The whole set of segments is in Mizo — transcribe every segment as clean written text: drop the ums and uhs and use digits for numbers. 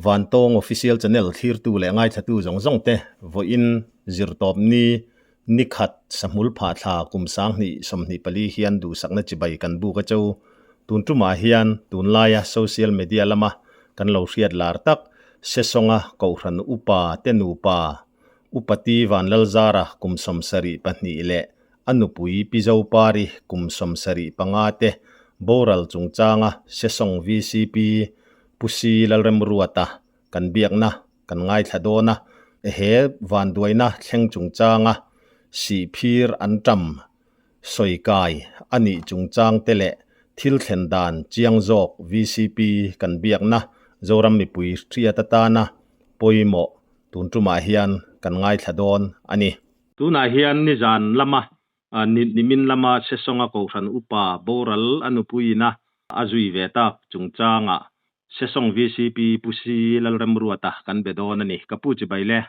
Vantawng Official Channel thlirtu leh ngaithlatu zawng zawng te vawiin zirtawp ni ni khat sahmul phah thla kum 2024 hian duhsakna chibai kan buk a cho. Tun tumah hian tunlaia social media lama kan lo hriat lar tak Sesonga Kohhran Upa te nupa Upati Vanlalzara kum 72 leh a nupui Pi Zopari kum 75 te boral chungchanga Sesong VCP Pu Si Lalremruata kan biakna kan ngaithla dawn a, he vanduaina thleng chungchanga sihphir an tam sawi kai a nih chungchang te leh thil thlen dan chiang zawk VCP kan biakna Zoram mipui hriat atana pawimawh tun tumah hian kan ngaithla dawn a ni. Tunah hian nizan lama nimin lama Sesonga Kohhran Upa boral a nupuiina a zui ve tak chungchangah Sesong VCP Pu Si Lalremruata kan be dawn a ni. Ka pu chibai le.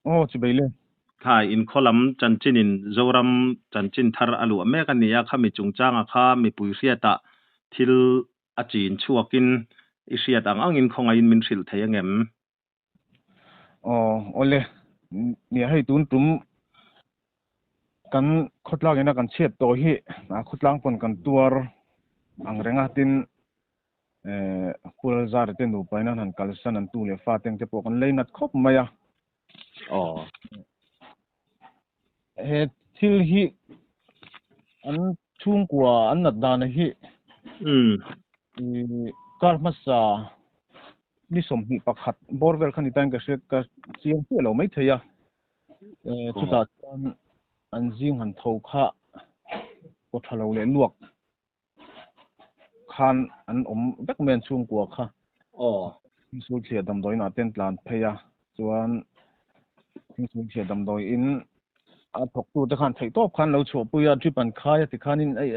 Aw chibai le. Kha inkhaw lam chanchinin Zoram chanchin thar a luah mek a ni a, khami chungchanga kha mipui hriatah thil a chin chhuakin i hriat ang angin khawngaihin min hrilh thei angem? Aw awle nia hei tun tum kan khawtlang ina kan chhiat tawh hi a khawtlang pawn kan tuar ang reng a tin Pu Lalzara te nupa in an han kalsan an tu leh fa te ang te pawh kan lei nat khawp mai a. Aw. He thil hi an chhungkua an nat dan hi kar hmasa ni 21 bawr vel kha ni tain ka hria ka chiang chiah lo mai thei a. Chutah chuan an zing han tho kha kaw tha lo leh luak khan an awm vek mai an chhungkua kha. Aw. Thingsulthliah damdawiin ah ten tlan phei a, chuan Thingsulthliah damdawiin a thawktu te khan theih tawp khan lo chhuahpui a, drip an khai a tikhanin ei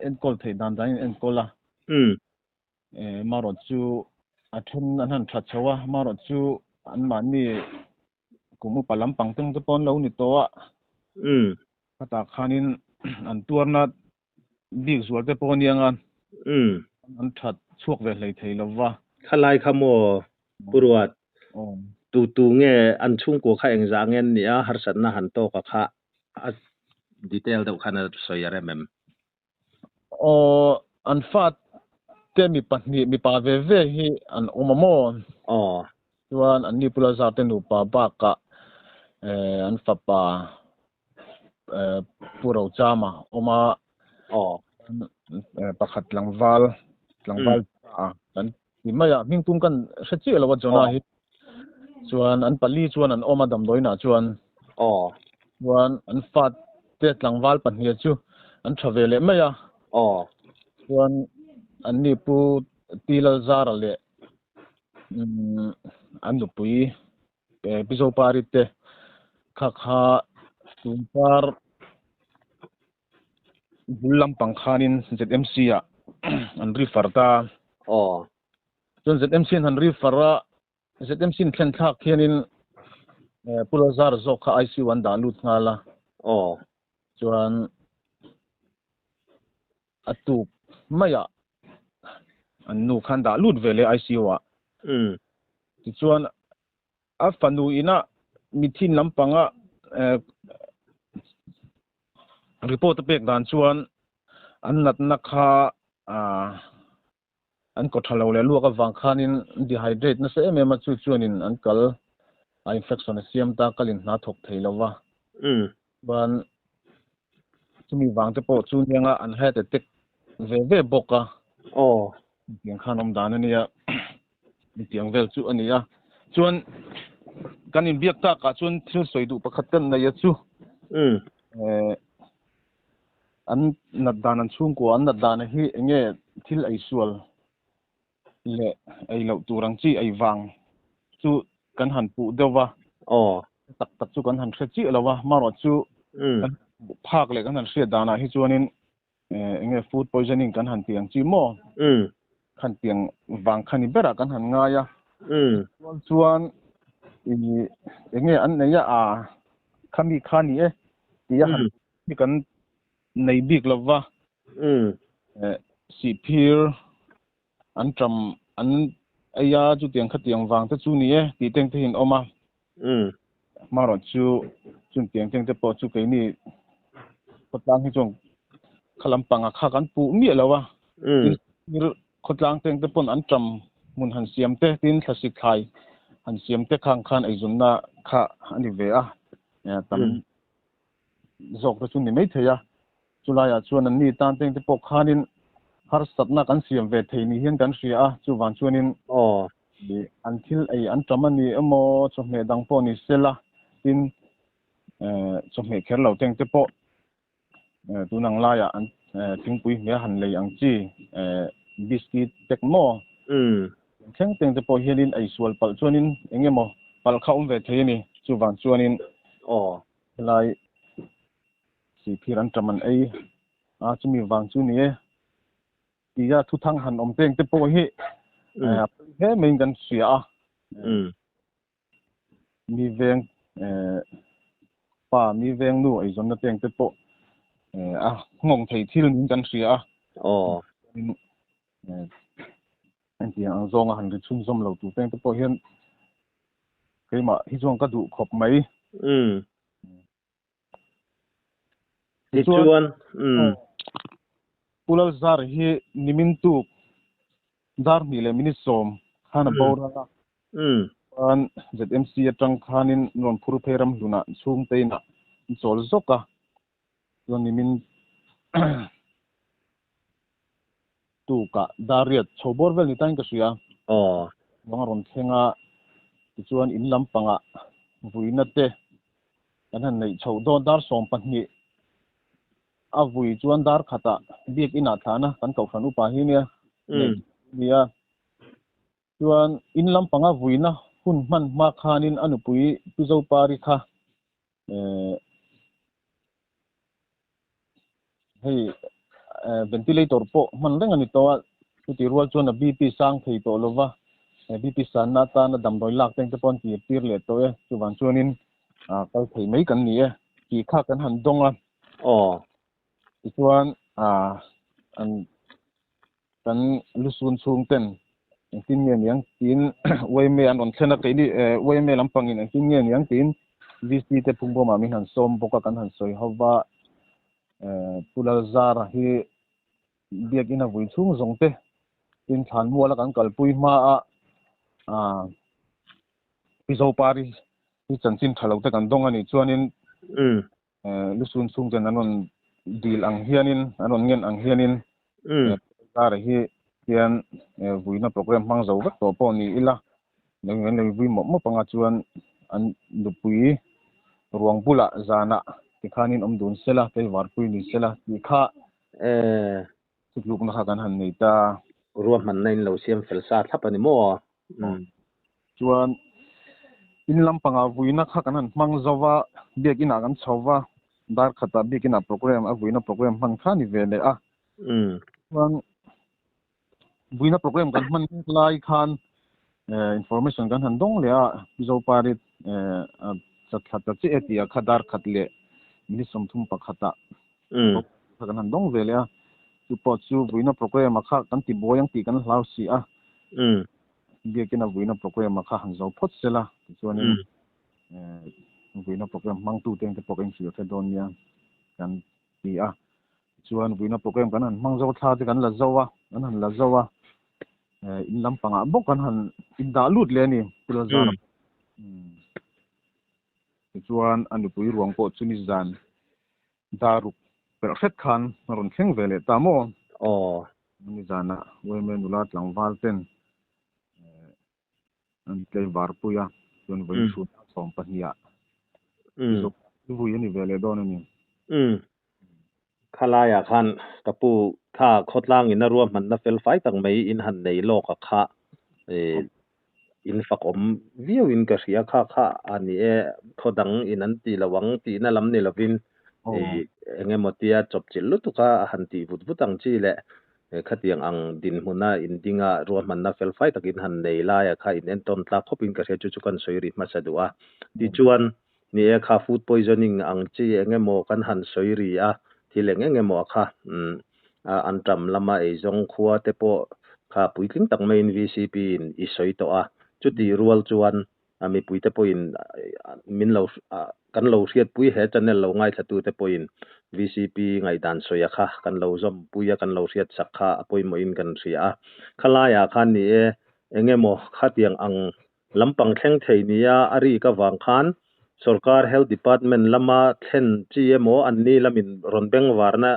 enkawl theih dan danin enkawl a. Marawt chu a then an han tha chho a, marawt chu anmahni kum upa lampang teng te pawh an lo ni tawh a. Khatah khanin an tuarna bik zual te pawh aniang a, an that chhuak ve hlei thei lo va. Khalai kha maw Pu Ruat, tu tu nge an chhungkua kha engzah nge an nih a, harsatna han tawk a kha a detail deuh khan a sawi a rem em? Aw, an fa te mi pahnih mipa ve ve hi an awm a maw? Aw. Chuan an ni Pu Lalzar te nupa bakah an fapa Pu Rochama awm a, pakhat tlangval tlangval a kan ti mai a, hming tum kan hre chiah lo a Jonah hi chuan an pali chuan an awm a damdawiin ah chuan chuan an fa te tlangval pahnih chu an tha ve leh mai a, chuan an ni Pu T Lalzara leh an nupui Pi Zopari te kha kha tumkar bul lampang khanin ZMC ah an refer ta. Aw. Chuan ZMC an han refer a, ZMC in thlen thlak hianin Pu Lazar zawk kha ICU an dah lut nghal a. Aw. Chuan a tuk maiah an nu khan dah lut ve leh ICU ah. Tichuan a fanu ina mithin lampanga report a pek dan chuan an natna kha an kaw tha lo leh luak avang khanin dehydrate nasa em em a, chu chuanin an kal a infection a siam ta, kalin hna thawk thei lo va. Chuan chumi vang te pawh chu nianga an heart attack ve ve bawk a. Aw. Tiang khan awm dan a nia. Tiang vel chu a ni a. Chuan kan inbiak takah chuan thil sawi duh pakhat kan nei a chu. An nat dan an chhungkua an nat dan hi enge thil ei sual leh ei loh tur ang chi ei vang chu kan han puh deuh va. Aw. Tak tak chu kan han hre chiah lo va, marawh chu kan phak leh kan han hriat danah hi chuanin enge food poisoning kan han tih ang chi maw? Khan tiang vang kha ni berah kan han ngai a. Chuan chuan enge an nei a, a khami kha ni e tia han hi kan nei bik lo va. Sihphir an tam an Eia chu tiang kha tiang wang te chu ni e ti teng te hin oma. Maro chu chun tiang teng te pawh chu keini khawtlang hi chuan khalam panga kha kan pu mi lowa. Khawtlang teng te pawn an tam mun han siam te tin thlasik thlai han siam te khang khan eizunna kha ani ve a tam zawk te chu ni mai thei a chulaiah chuan an ni tan teng te pawh khanin har satna kan siam ve thei ni hian kan hria a chu wang chuanin an thil ei an tam ani emaw chawhmeh dang pawh ni sela tin chawhmeh kher lo teng te pawh tunang laiah an thingpui hme han lei ang chi biscuit tek maw thleng teng te pawh hianin ei sual palh chuanin engemaw palh kha awm ve thei ani chu wang chuanin helai sihphir an tam an ei a chumi wang chu ni e tia thu thang han awm teng te pawh hi he mai kan hria a mi veng pa mi veng nu ei zawn na teng te pawh a ngawng thei thil min kan hria a an tiang ang zawnga han ri chhun zawm lo tu teng te pawh hian keimah hi chuan ka duh khawp mai. Tichuan Pulal zar hi nimin tuk dar hnih leh minute sawm khan a boral a. Chuan ZMC atang khanin rawn phur phei ram hlunah chhung teinah an chawl zawk a. Chuan nimin tukah dar riat chho bawr vel ni tain ka hria. Wang rawn thleng a tichuan in lampangah vuina te kan han nei chho dawn dar 12 a vui chuan dar khata biak inah thlana kan kohhran upa hi nia nia chuan in lampanga vuina hun hman hma khanin a nupui pi Zopari kha hei ventilator pawh hman reng ani to a chuti rual chuan a BP sang thei tawh lova BP san na atana damdawi lak teng te pawn tir tir leh tawh e chuwang chuanin kal thei mai kan ni e ti kha kan han dawng a. Tichuan an kan lusun chhung ten engtin nge niang tin YMA an rawn thlen a keini YMA lampangin engtin nge niang tin VC te phungbawmah min han sawm bawk a kan han sawi hova Pulal zar hi biak in a vui chhung zawng te tin thlan muala kan kalpui hma a pi Zopari hi chanchin tha lo te kan dawng ani chuanin lusun chhung ten an rawn dil ang hianin an rawn ngen ang hianin zar hi hian vuina program hmang zo vek tawh pawh ni ila lei vui mawp mawp anga chuan an nupui ruang bulah zana tikhanin awm dun sela tleivar pui ni sela ti kha chutlukna kha kan han nei ta. Ruah hman na in lo siam fel sa thlap ani maw. Chuan in lampanga vuina kha kan han hmang zova biak inah kan chhova dar khata biak inah program a vuina program hman kha ni ve leh a. Chuan vuina program kan hman lai khan information kan han dawng leh a Zopari chatthla ta che tia kha dar khat leh minute 31 kan han dawng ve leh a chu pawh chu vuina program a kha kan ti buai ang tih kan hlau si a. Biakin a vuina program a kha han zo phawt sela tichuanin vuina program hmang tu teng te pawh kan hrilh hre dawn nia kan ti a. Chuan vuina program kan han hmang zo thla te kan la zo a kan han la zo a in lampangah bawk kan han indah lut leh ani Pulal zar. Tichuan a nupui ruang pawh chu ni zan daruk perh hret khan a rawn thleng ve leh ta maw. Ni zana YMA nula tlangval ten an tleivar pui a chuan vawiin chhun 12 vui ani ve leh dawn ani. Khalaiah khan ka pu kha khawtlang in a ruah hman na fel fai tak mai in han nei lawk a kha in fak awm viau in ka hria kha kha ani e khodang in an ti lawang ti na lam ni lovin engemaw tia chawp chil lutuka han ti vut vut ang chi le khatiang ang din hmuna in dinga ruah hman na fel fai takin han nei laia kha in enton tlak khawpin ka hria chu chu kan sawi ri hmasa duh a. Tichuan ni e kha food poisoning ang chi engemaw kan han sawi ri a thil eng engemaw a kha an tam lama ei zawng khua te pawh Kha puitling tak maiin VCP in i sawi tawh a, chutih rual chuan mipuite pawhin min lo kan lo hriatpui he channel lo ngaithlatute pawhin VCP ngaihdan sawia kha kan lo zawmpui a, kan lo hriatsak kha a pawimawhin kan hria a. Khalaiah khan ni e, eng emaw khatiang ang lampang thleng thei nia a rik avang khan sorkar Health Department lama thlen chi emaw anni lamin rawn bengvarna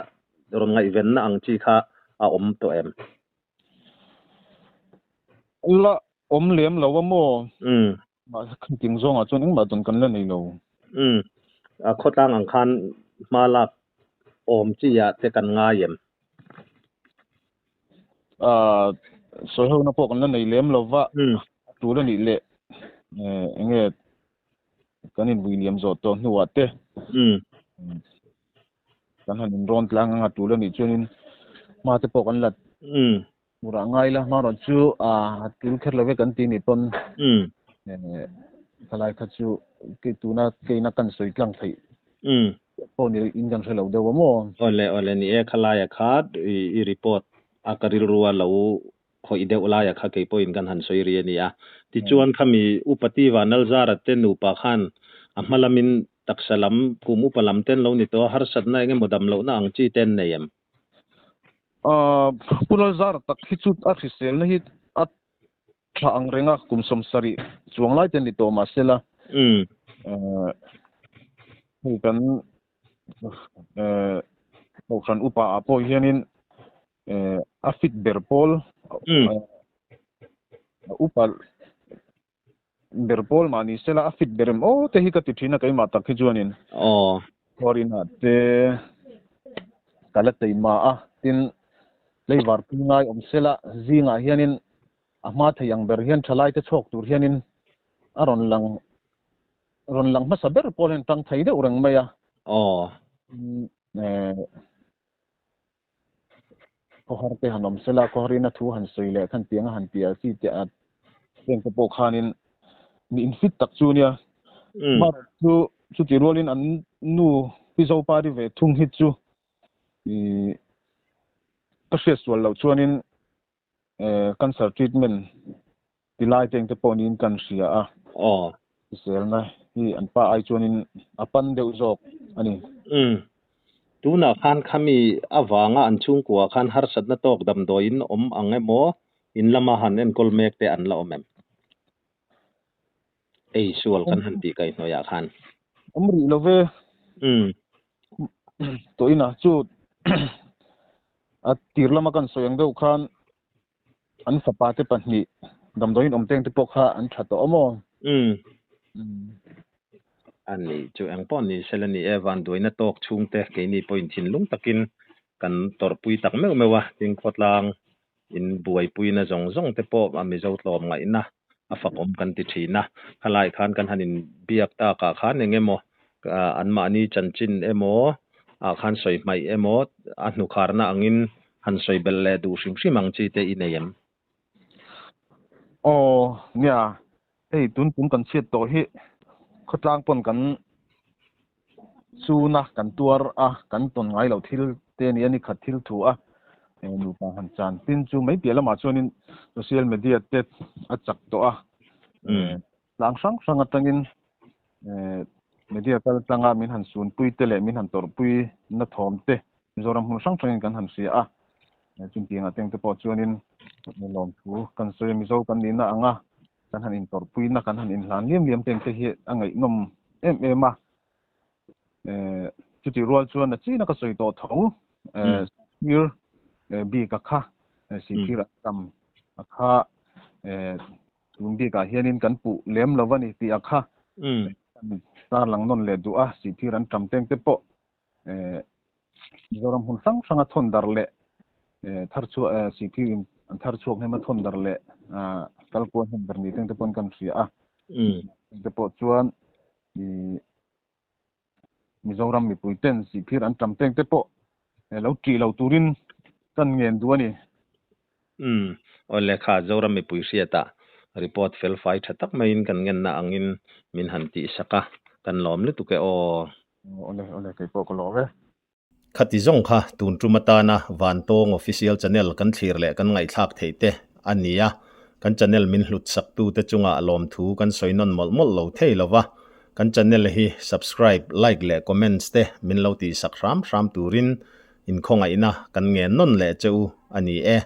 rawn ngaihvenna ang chi kha a awm tawh em? La awm lem lo a maw? Mahse khating zawngah chuan engmah dawn kan la nei lo. Umm. A khawtlang ang khan hma lak awm chi ah te kan ngai em? Aaa sawi ho na pawh kan la nei lem lo va. A tul a nih leh eng nge kan invui liam zawh tawh hnuah te. Kan han inrawn tlang anga tul a nih chuanin hma te pawh kan la murah ngai la, hmarawh chu a tul kher lo ve kan ti nih pawn thalai kha chu kei tuna keina kan sawi tlang theih pawh ni in kan hre lo deuh a maw? Awle awle ni e, khalaia kha i report a ka rilrua lo khawih deuh laia kha kei pawhin kan han sawi ri a ni a. Tichuan khami Upati Vanlalzara te nupa khan a hma lamin taksa lam, kum upa lam ten lo ni tawh a, harsatna eng emaw dam lohna ang chi te an nei em? Pu Lalzara tak hi chu a hriselna hi a tha ang reng a, kum 70 chuang lai te ni tawh mahsela hei kan Kohhran upa ah pawh hianin a fit ber pawl upa ber pawl mah ni sela a fit ber em aw te hi ka ti thin a keimah tak hi chuanin Khuarinah te ka la chei mah a tin leivar pui ngai awm sela zingah hianin a hma thei ang ber hian thalai te chhawk tur hianin a rawn lang rawn lang hmasa ber pawl hian tang thei deuh reng mai a. Khawhar te han awm sela, khawharin a thu han sawi leh khan tiang a han ti a chi te a heng te pawh khanin mi infit tak chu nia. Hmar chu chuti rualin an nu Pi Zopari ve thung hi chu ka hriat sual loh chuanin cancer treatment ti lai te engte pawh niin kan hria a. Hriselna hi an pa ai chuanin a pan deuh zawk a ni. Umm. Tunah khan khami avanga an chhungkua khan harsatna tawk damdawiin awm ang emaw in lama han enkawl mek te an la awm em? Ei sual kan han tih kaihhnawihah khan. Awm rih lo ve. Umm. Tawhina chu a tir lama kan sawi ang deuh khan An fapa te pahnih damdawiin awm teng te pawh kha an tha tawh amaw? Umm. A ni chu eng pawh ni sela ni e, vanduaina tawk chhungte keini pawhin thinlung takin kan tawrhpui tak meuh meuh a, tin khawtlang in buaipuina zawng zawng te pawh a Mizo tlawm ngaihna a fakawm kan ti thin a, khalai khan kan han inbiak takah khan eng emaw anmahni chanchin emaw ah khan sawi hmaih emaw a hnukharna angin han sawi belh leh duh hrim hrim ang chi te i nei em? Aw, nia, hei tun tum kan chhiat tawh hi khawtlang pawn kan chuna kan tuar a, kan tawn ngai loh thil te a ni a, ni khat thil thu a nupa han chan tin chu mai piah lamah chuanin social media te a chak tawh a, tlang hrang hrang atangin media kal tlanga min han sunpui te leh min han tawrhpui na thawm te Mizoram hmun hrang hrangin kan han hria a, chutiangah teng te pawh chuanin lawmthu kan sawi a, Mizo kan nihna anga kan han intawrhpuina kan han inhlan liam liam teng te hi a ngaihnawm em em a. Chutih rual chuan a china ka sawi tawh tho sir bik a kha sihphir a tam a kha tun bikah hianin kan puh lem lo a ni tih a kha kan tarlang nawn leh duh a, sihphir an tam teng te pawh Mizoram hmun hrang hranga thawn dar leh thar chhuah sihphir in an thar chhuak hnem a thawn dar leh kal kual hnem ber ni teng te pawhin kan hria a. Te pawh chuan Mizoram mipui ten sihphir an tam teng te pawh lo tih lo turin kan ngen duh a ni. Aw lehkha Zoram mipui hriatah report fel fai tha tak maiin kan ngenna angin min han tihsak a, kan lawm lutuk e aw. Awle, awle, kei pawh ka lawm e. Khati zawng kha tun tum atana Vantawng Official Channel kan thlir leh kan ngaihthlak theih te a ni a, kan channel min hlut saktute chungah lawmthu kan sawi nawn mawlh mawlh lo thei lo va, kan channel hi subscribe, like leh comments te min lo tihsak hram hram turin inkhawngaihna kan ngen nawn leh che u a ni e.